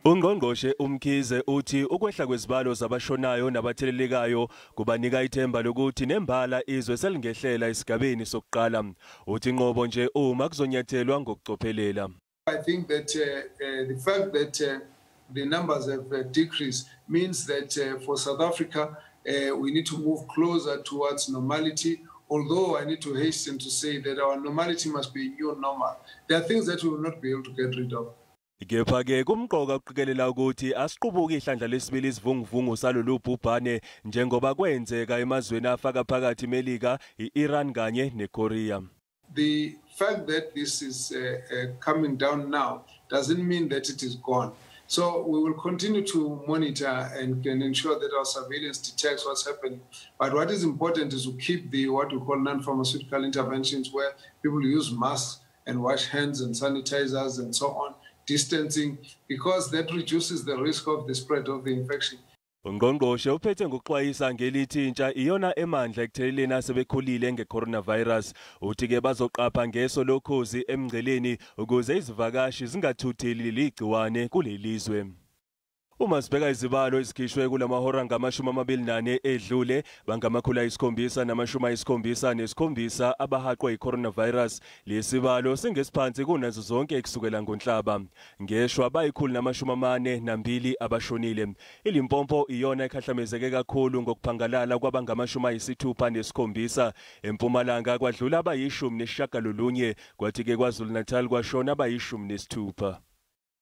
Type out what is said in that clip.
Ungqongqoshe uMkhize uthi ukwehla kwezibalo zabashonayo nabathelelekayo kubanika ithemba lokuthi nembala izwe selingehlela esigabeni sokuqala. Uthi inqobo nje uma kuzonyathelwa ngokucophelela. I think that the fact that the numbers have decreased means that for South Africa we need to move closer towards normality. Although I need to hasten to say that our normality must be new normal. There are things that we will not be able to get rid of. Kepha-ke kumqoka ukuqikelela ukuthi asiqubuki ihlandla lesibili isivunguvungu salolu bhubhane njengoba kwenzeka emazweni afaka phakathi iMelika, i-Iran kanye neKorea. The fact that this is coming down now doesn't mean that it is gone. So we will continue to monitor and can ensure that our surveillance detects what's happening. But what is important is to keep the what we call non-pharmaceutical interventions, where people use masks and wash hands and sanitizers and so on, distancing, because that reduces the risk of the spread of the infection. Ungqongqoshe uphethe ngokuxwayisa ngelithi intsha iyona emandla ekutheleleni asebekhulile ngecoronavirus. Uthi-ke bazoqapha ngeso lokhozi emngceleni ukuze izivakashi zingathutheli leli gciwane kuleli zwe. Uma sibheka izibalo ezikhishwe kulamahora ngama-24 edlule, bangama-777 abahaqwe i-coronavirus. Lesibalo singesiphansi kunazo zonke kusukela ngoNhlaba. Ngeshwa bayi-142 abashonile. ILimpopo iyona ekhahlamezeke kakhulu ngokuphangalala kwabangama-67. EMpumalanga kwadlula abayi-19, kwathi-ke KwaZulu-Natal kwashona abayi-16.